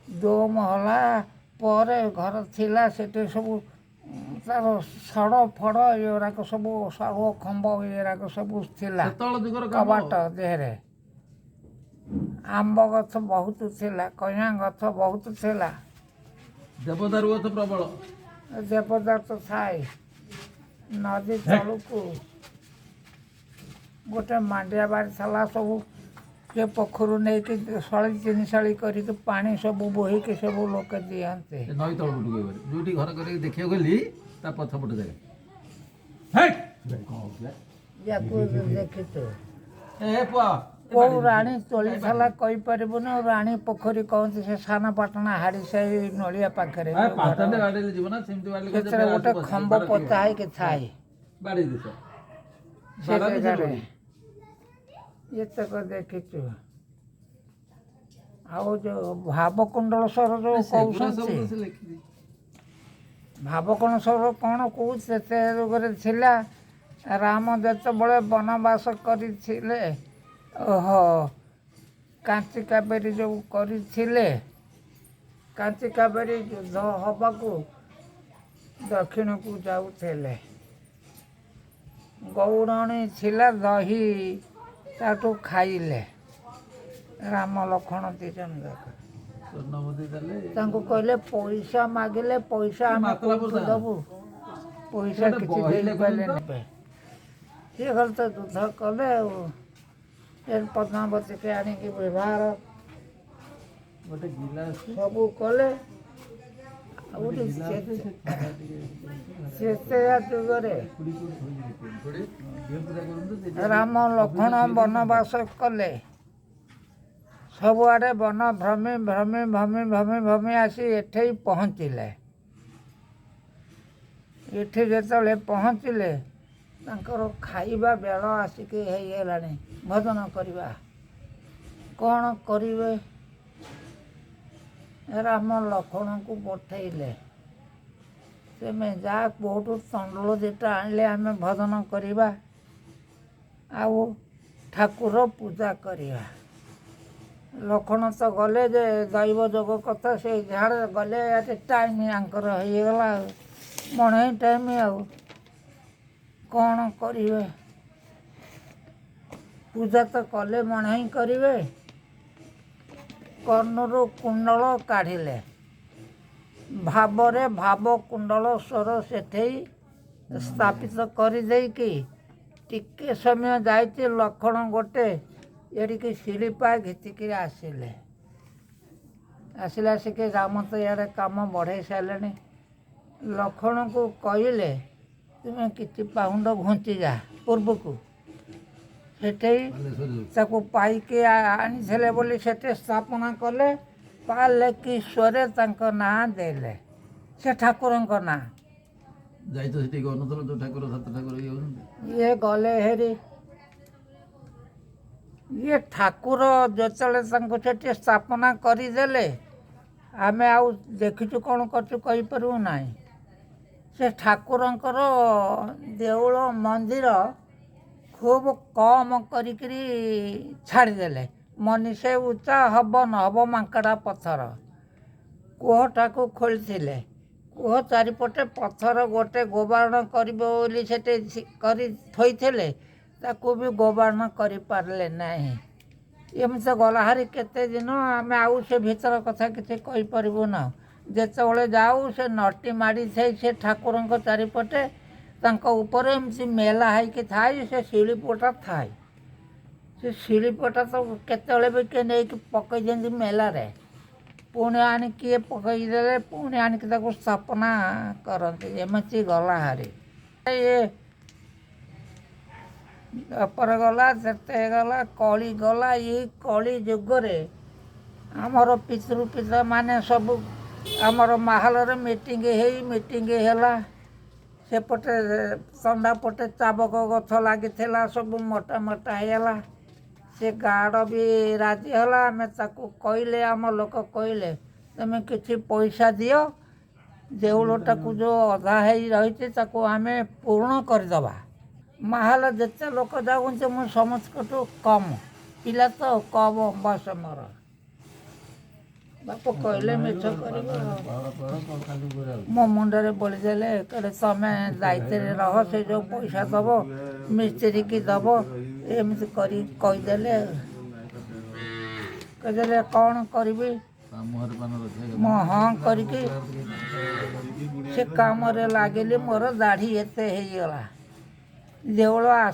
ଦୋମହଲା ପରେ ଘର ଥିଲା ସେଠି ସବୁ ତାର ସଡ଼ ଫଡ଼ ଏଗୁଡ଼ାକ ସବୁ ଶାଳୁଅ ଖମ୍ବ ଏଗୁଡ଼ାକ ସବୁ ଥିଲା। ସେତେବେଳେ ଯୁଗର କାମ। କବାଟ ଦେହରେ ଆମ୍ବ ଗଛ ବହୁତ ଥିଲା, କଇଁଆ ଗଛ ବହୁତ ଥିଲା। ଦେବଦାରୁ ଗଛ ପ୍ରବଳ। ଦେବଦାରୁ ତ ଥାଏ। ନଦୀ ତଳକୁ ଗୋଟେ ମାଣ୍ଡିଆ ବାରି ଥିଲା ସବୁ, ସେ ପୋଖରୀରୁ ନେଇକି ସଳି ତିନି ସଳି କରିକି ପାଣି ସବୁ ବୋହିକି ସବୁ ଲୋକେ ଦିଅନ୍ତି। ଏ ନଈ ତଳକୁ କହିବ, ଯୋଉଠି ଘର କରିକି ଦେଖିବାକୁ ଗଲି, ତା ପଛପଟ ଜାଗା। ହେଟ୍! କଣ ହଉଥିଲା? ୟାକୁ ଦେଖିଛୁ? ଏ ପୁଅ। କୋଉ ରାଣୀ ତୋଳିଥିଲା କହିପାରିବୁନି। ରାଣୀ ପୋଖରୀ କହନ୍ତି ସେ ସାନପାଟଣା ହାଡ଼ିସାହି ନଳିଆ ପାଖରେ ଯୋଉ ଘର। ପାଞ୍ଚ ବାଡେଇଲେ ଯିବ ନା ସେମିତି ବାଡେଇଲେ? ସେଥିରେ ଗୋଟେ ଖମ୍ବ ପୋତା ହେଇକି ଥାଏ। ବାଡେଇ ଦିଅ। ସେ ଜାଗାରେ ଏତକ ଦେଖିଛୁ। ଆଉ ଯୋଉ ଭାବକୁଣ୍ଡଳ ସ୍ୱର ଯୋଉ କହୁଛନ୍ତି, ଭାବକୁଣ୍ଡଳ ସ୍ୱର କ'ଣ କୋଉ ସେତେ ଯୁଗରେ ଥିଲା? ରାମ ଯେତେବେଳେ ବନବାସ କରିଥିଲେ, ଓହୋ, କାଞ୍ଚି କାବେରୀ ଯୋଉ କରିଥିଲେ, କାଞ୍ଚି କାବେରୀ ଯୁଦ୍ଧ ହବାକୁ ଦକ୍ଷିଣକୁ ଯାଉଥିଲେ। ଗଉଡ଼ଣୀ ଥିଲା, ଦହି ତାଠୁ ଖାଇଲେ ରାମ ଲକ୍ଷ୍ମଣ ଦି ଜଣ ଯାକ। ସ୍ୱର୍ଣ୍ଣମତୀ ଦେଲେ। ତାଙ୍କୁ କହିଲେ, ପଇସା ମାଗିଲେ, ପଇସା ଆମେ ମାତଲା କୋଉଠୁ ପୋତା। ଦବୁ? ପଇସା ଗୋଟେ କିଛି ବହି ଲେଖୁଛନ୍ତି ତ? ଦେଇପାରିଲେନି। ସିଏ ଖାଲି ତ ଯୁଦ୍ଧ କଲେ ଆଉ ଏ ପଦ୍ମାବତୀକି ଆଣିକି ବ୍ୟବହାର ଗୋଟେ ଗିଲାସ। ସବୁ କଲେ। ଆଉ ଗୋଟେ ଗୋଟେ ଗିଲାସ ସେ ଥଣ୍ଡା ଟିକେ। ସେତେଆ ଯୁଗରେ ଖୁଡ଼ି କୋଉଠି ଥୋଇଛି ଦେଖିବେ। ଘିଅ ପୂଜା କରନ୍ତୁ ସେଠି। ରାମ ଲକ୍ଷ୍ମଣ ବନବାସ କଲେ। ସବୁଆଡ଼େ ବନ ଭ୍ରମି ଭ୍ରମି ଭ୍ରମି ଭ୍ରମି ଭ୍ରମି ଆସି ଏଠେଇ ପହଞ୍ଚିଲେ। ଏଠି ଯେତେବେଳେ ପହଞ୍ଚିଲେ, ତାଙ୍କର ଖାଇବା ବେଳ ଆସିକି ହେଇଗଲାଣି, ଭୋଜନ କରିବା। କ'ଣ କରିବେ? ରାମ ଲକ୍ଷ୍ମଣଙ୍କୁ ପଠେଇଲେ, ତୁମେ ଯା, କୋଉଠୁ ତଣ୍ଡୁଳ ଦୁଇଟା ଆଣିଲେ ଆମେ ଭୋଜନ କରିବା ଆଉ ଠାକୁର ପୂଜା କରିବା। ଲକ୍ଷ୍ମଣ ତ ଗଲେ ଯେ ଦୈବ ଯୋଗ କଥା, ସେ ଝାଡ଼ ଗଲେ, ଏଠି ଟାଇମ୍ ଆଙ୍କର ହେଇଗଲା ଆଉ ମଣେଇ ଟାଇମ୍, ଆଉ କ'ଣ କରିବେ? ପୂଜା ତ କଲେ ମଣେଇ କରିବେ। କର୍ଣ୍ଣରୁ କୁଣ୍ଡଳ କାଢ଼ିଲେ, ଭାବରେ ଭାବ କୁଣ୍ଡଳ ସ୍ୱର ସେଠେଇ ସ୍ଥାପିତ କରିଦେଇକି ଟିକେ ସମୟ ଯାଇଛି, ଲକ୍ଷ୍ମଣ ଗୋଟେ ଏଡ଼ିକି ଶିଳିପା ଘିତିକିରି ଆସିଲେ। ଆସିଲେ ଆସିକି ରାମ ତ ଇଆଡ଼େ କାମ ବଢ଼େଇ ସାରିଲେଣି। ଲକ୍ଷ୍ମଣକୁ କହିଲେ, ତୁମେ କିଛି ପାହୁଣ୍ଡ ଘୁଞ୍ଚି ଯା ପୂର୍ବକୁ। ସେଠେଇ ବାଲେଶ୍ୱର ଯାଉଛି। ତାକୁ ପାଇକି ଆଣିଥିଲେ ବୋଲି ସେଠି ସ୍ଥାପନା କଲେ। ପାଲେକିଶ୍ୱରେ ତାଙ୍କ ନାଁ ଦେଲେ, ସେ ଠାକୁରଙ୍କ ନାଁ। ଯାଇଛ ସେଠି? ଗଣୁଥିଲ ଯୋଉ ଠାକୁର, ସାତ ଠାକୁର ଇଏ ହଉଛନ୍ତି। ଇଏ ଗଲେ ହେରି। ଇଏ ଠାକୁର ଯେତେବେଳେ ତାଙ୍କୁ ସେଠି ସ୍ଥାପନା କରିଦେଲେ, ଆମେ ଆଉ ଦେଖିଛୁ କ'ଣ କରିଛୁ କହିପାରିବୁ ନାହିଁ। ସେ ଠାକୁରଙ୍କର ଦେଉଳ ମନ୍ଦିର ଖୁବ୍ କମ୍ କରିକିରି ଛାଡ଼ିଦେଲେ। ମନିଷେ ଉଚ୍ଚା ହବ ନ ହବ ମାଙ୍କଡ଼ା ପଥର କୂଅଟାକୁ ଖୋଳିଥିଲେ। କୂଅ ଚାରିପଟେ ପଥର ଗୋଟେ ଗୋବାରଣ କରିବ ବୋଲି ସେଠି କରି ଥୋଇଥିଲେ, ତାକୁ ବି ଗୋବାରଣ କରିପାରିଲେ ନାହିଁ। ଏମିତି ଗଲା ହାରି କେତେ ଦିନ। ଆମେ ଆଉ ସେ ଭିତର କଥା କିଛି କହିପାରିବୁ ନା। ଯେତେବେଳେ ଯାଉ, ସେ ନଟି ମାଡ଼ିଥାଏ ସେ ଠାକୁରଙ୍କ ଚାରିପଟେ, ତାଙ୍କ ଉପରେ ଏମିତି ମେଲା ହେଇକି ଥାଏ, ସେ ଶିଳିପଟା ଥାଏ। ସେ ଶିଳିପଟା ତ କେତେବେଳେ ବି କିଏ ନେଇକି ପକେଇ ଦିଅନ୍ତି ମେଲାରେ, ପୁଣି ଆଣି କିଏ ପକେଇ ଦେଲେ, ପୁଣି ଆଣିକି ତାକୁ ସ୍ଥାପନା କରନ୍ତି। ଏମିତି ଗଲା ହାରି। ଇଏ ଅପର ଗଲା, ସେତେ ଗଲା, କଳି ଗଲା। ଏଇ କଳି ଯୁଗରେ ଆମର ପିତୃ ମାନେ ସବୁ ଆମର ମାହାଲରେ ମିଟିଂ ହେଇ, ମିଟିଂ ହେଲା। ସେପଟେ ତଣ୍ଡା ପଟେ ଚାବକ ଗଛ ଲାଗିଥିଲା, ସବୁ ମୋଟା ମୋଟା ହେଇଗଲା। ସେ ଗାର୍ଡ଼ ବି ରାଜି ହେଲା। ଆମେ ତାକୁ କହିଲେ, ଆମ ଲୋକ କହିଲେ, ତୁମେ କିଛି ପଇସା ଦିଅ, ଦେଉଳଟାକୁ ଯେଉଁ ଅଧା ହେଇ ରହିଛି ତାକୁ ଆମେ ପୂରଣ କରିଦେବା। ମାହାଲ ଯେତେ ଲୋକ ଯାଉଛନ୍ତି, ମୁଁ ସମସ୍ତଙ୍କଠୁ କମ୍ ପିଲା ତ, କମ୍ ବୟସ ମୋର। ବାପ କହିଲେ ମିଛ କରିବ? ମୋ ମୁଣ୍ଡରେ ବୋଳିଦେଲେ, କହିଲେ ତମେ ଦାୟିତ୍ୱରେ ରହ, ସେ ଯେଉଁ ପଇସା ଦେବ ମିସ୍ତ୍ରୀକି ଦେବ। ଏମିତି କରି କହିଦେଲେ। କହିଦେଲେ, କ'ଣ କରିବି? ତା ମୁହଁରେ ପାନ ରଖିବା। ମୁଁ ହଁ କରିକି ସେ କାମରେ ଲାଗିଲି। ମୋର ଦାଢ଼ି ଏତେ ହେଇଗଲା। ଦେଉଳ